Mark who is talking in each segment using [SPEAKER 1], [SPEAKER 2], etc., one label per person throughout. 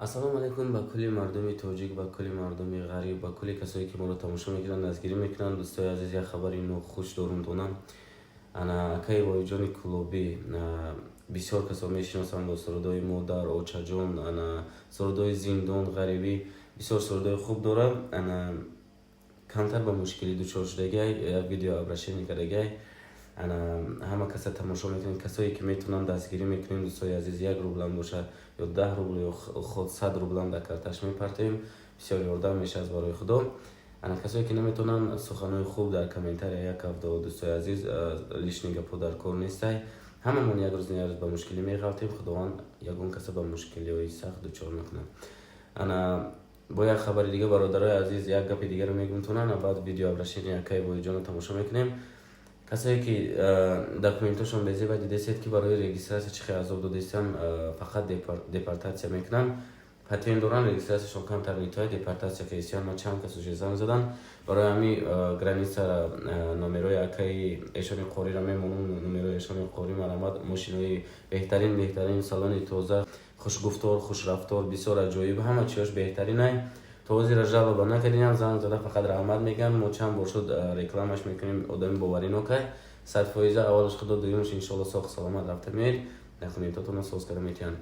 [SPEAKER 1] Ассалому алайкум ба кулли мардуми тоҷик, ба кулли мардуми ғариб, ба кулли касое, ки моро тамошо мекунанд, дастгирӣ мекунанд. Дӯстои азиз, як хабари нохуш дорум донам. Ана акаи Воҳидҷони Кӯлобӣ, бисёр касо мешиносанд бо сурудҳои «Модар», «Очаҷон», ана сурудҳои «Зиндон», «Ғарибӣ», бисёр сурудҳои хуб дорад. Ана камтар ба мушкилӣ дучор шудагиай, як видео обращение кардагиай. Ана ҳама каса тамошо мекунем, касое ки метавонанд, дастгирӣ мекунем. Дӯстои азиз, 1 рублам боша ё 10 рубл ё худ 100 рублам дар карташ мепартоем, бисёр ёрдам мешавад барои худо. Ана касое ки наметавонанд, суханҳои хуб дар комментария як ҳафта. Дӯстои азиз, лишний гапҳо дар кор нестай. Ҳамамон як рӯз на як рӯз ба мушкилӣ меғалтем. Худованд ягон каса ба мушкилиҳои сахт дучор накунад. Ана бо як хабари дига, бародарои азиз, як гапи дигаро мегумтонам, баъд видео обращение акаи Воҳидҷонро тамошо мекунем. Касое ки документошон безеба, дидесед, ки барои регистрация чӣ хел азоб додестам. Фақат депортация мекунанд, патент доранд, регистрацияшон камтар митояд, депортация кардистиян. Ма чанд кас уже занг заданд барои ҳами граница. Номерои акаи Эшони Қориро мемонам, номерои Эшони Қори. Марамад, мошинои беҳтарин, беҳтарин, салони тоза, хушгуфтор, хушрафтор, бисёр аҷоиб, ҳама чиёш беҳтаринай. То ҳозира жалоба накардинам, занг зада фақат раҳмат мегӯям. Мо чанд бор шуд рекламаш мекунем, одами боваринокай 100%. Аввалаш худо, дуюмаш иншоалло соғ саломат рафта меоед, документотонро соз карда метиҳанд.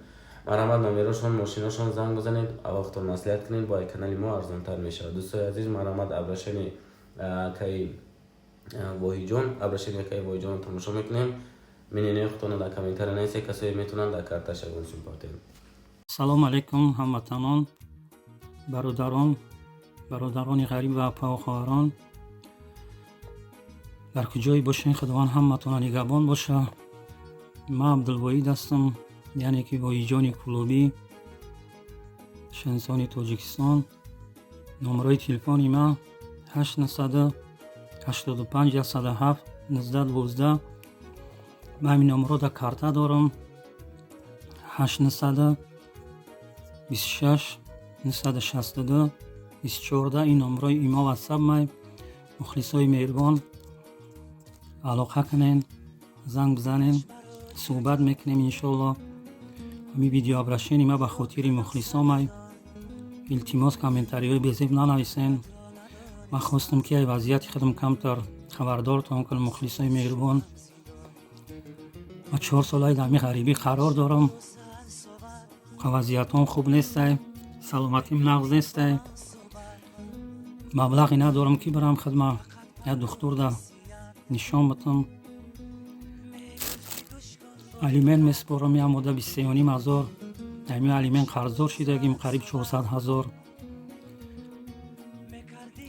[SPEAKER 1] Марҳамат, номерошон, мошиношон, занг бизанед, аввал маслиҳат кунед, бо канали мо арзонтар мешавад. Дӯстои азиз, марҳамат, обращение акаи Воҳиҷон, обращение акаи Воҳиҷонро тамошо мекунем. Мнение худтонро дар комментария нависед. Касое метавонанд, дар карташ ягон сум партем.
[SPEAKER 2] Салому алайкум, ҳамватанон, бародарон, бародарони ғариб ва апаву хоҳарон, дар куҷое бошен, Худованд ҳаматона нигаҳбон боша. Ман Абдулвоҳид ҳастам, яъне ки Воҳиҷони Кӯлобӣ, шаҳристани Тоҷикистон. Номерои телефони ман 8 985 107 19 12. Ман ҳамин номерро дар карта дорам: 8 926 962 20 14. Ин номерои имо, ватсап май. Мухлисои меҳрубон, алоқа кунен, занг бизанем, суҳбат мекунем, иншоалло. Ҳамин видеообращение ма ба хотири мухлисомай. Илтимос, комментариҳои безеб нанависен. Ман хостам, ки ай вазъияти худам камтар хабардортон кунам. Мухлисои меҳрубон, ман 4 солаи дар ҳамин ғарибӣ қарор дорам. Вазъиятҳом хуб нестай, саломатим нағз нестай, маблағе надорам, ки барам хидма як духтурда нишон битам. Алимент месупорам, як мода 23,5 ҳазор. Ҳамин алимент қарздор шидагим, қариб 400 ҳазор.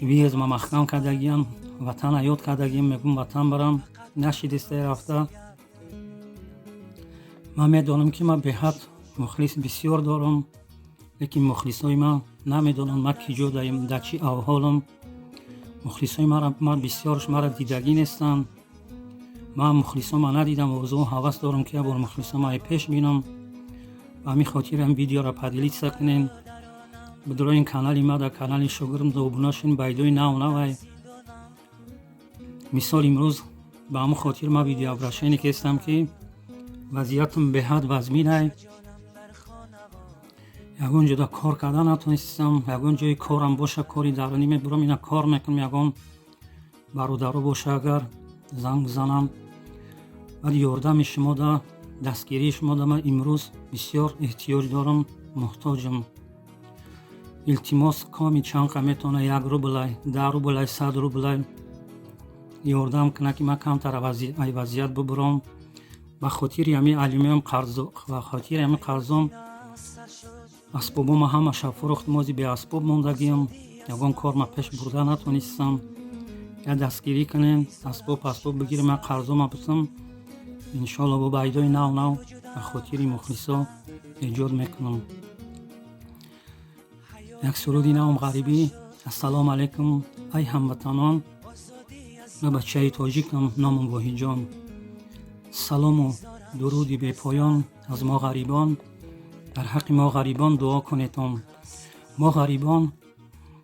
[SPEAKER 2] Въезд ма маҳкам кардагиам, ватана ёд кардагиам, мегӯм ватан барам, нашидистай рафта. Ман медонам, ки ман беҳад мухлис бисёр дорам, лекин мухлисои ман намедонанд, ман ки ҷо даем, дар чӣ авҳолам. Мухлисои ман бисёрш мара дидагӣ нестанд. Ман мухлисома надидам, орзуу ҳавас дорам, ки як бор мухлисома ай пеш бинам. Ба ҳамин хотир ҳам видеоро поделиться кунен, бидроин канали ма, дар канали шогирдм обуна шин, байдои нав навай. Мисол, имрӯз ба ҳамон хотир ман видеообращение кестам, ки вазъиятам беҳад вазминай. Ягон ҷода кор карда натонистам. Ягон ҷои корам боша, кори дарунӣ мебурам, ина кор мекунам. Ягон бародаро боша, агар занг бизанам. Баъд ёрдами шумода, дастгирии шумода ман имрӯз бисёр эҳтиёҷ дорам, муҳтоҷам. Илтимос, коми чанқа метавона, 1 рублай, 10 рублай, 100 рублай ёрдам кунад, ки ман камтар ай вазъият бубурам. Ба хотири ҳамин алимиам, ба хотири ҳамин қарзом асбобома ҳамаша фурӯхтам, ози беасбоб мондагиам, ягон кор ма пеш бурда натонистам. Я дастгирӣ кунем, асбоб асбоб бигирем, ман қарзома бутам. Иншоалло, бо байдои нав нав ба хотири мухлисо эҷод мекунам. Як суруди навам, «Ғарибӣ». Ассалому алайкум, ай ҳамватанон, ман бачаи тоҷикам, номам Воҳидҷон. Салому дуруди бепоён аз мо ғарибон, дар ҳаққи мо ғарибон дуо кунетон. Мо ғарибон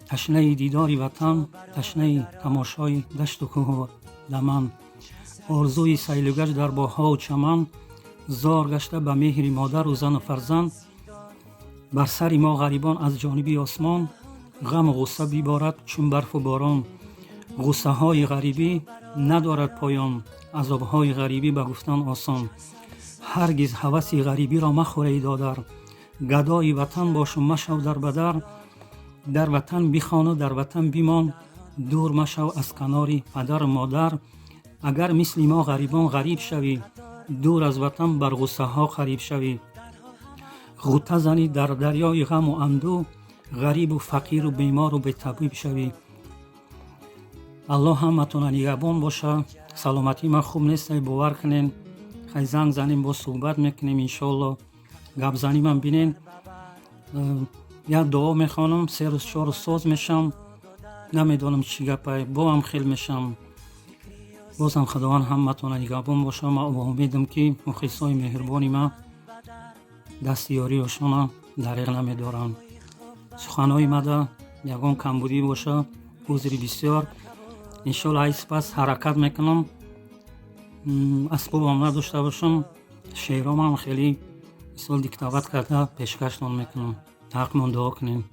[SPEAKER 2] ташнаи дидори ватан, ташнаи тамошои дашту кӯҳу даман, орзуи сайлугашт дар боғҳову чаман, зор гашта ба меҳри модару зану фарзанд. Бар сари мо ғарибон аз ҷониби осмон ғаму ғусса биборад, чун барфу борон. Ғуссаҳои ғарибӣ надорад поён, азобҳои ғарибӣ ба гуфтан осон. Ҳаргиз ҳаваси ғарибиро махӯр, эй додар, гадои ватан бошу машав дар ба дар. Дар ватан бихону дар ватан бимон, дур машав аз канори падару модар. Агар мисли мо ғарибон ғариб шавӣ, дур аз ватан бар ғуссаҳо қариб шавӣ, ғӯта занӣ дар дарёи ғаму андӯҳ, ғарибу фақиру бемору бетабиб шавӣ. Аллоҳ ҳаматона нигаҳбон боша. Саломатии ман хуб нестай, бовар кунен. Хай, занг занем, боз суҳбат мекунем, иншоалло. Гапзанимам бинен. Як дуо мехонам, 3 рӯз, 4 рӯз соз мешам. Намедонам, чӣ гапай, боам хел мешам. Бозам Худованд ҳаматона нигаҳбон боша. Ман умедам, ки мухлисои меҳрубони ман дасти ёриёшона дареғ намедоранд. Суханҳои мада ягон камбудӣ боша, узри бисёр. Иншоалло, ай сипас ҳаракат мекунам, асбобам надошта бошам, шеъромам хеле мисол диктовать карда пешкаштон мекунам. Ҳақмон дуо кунем.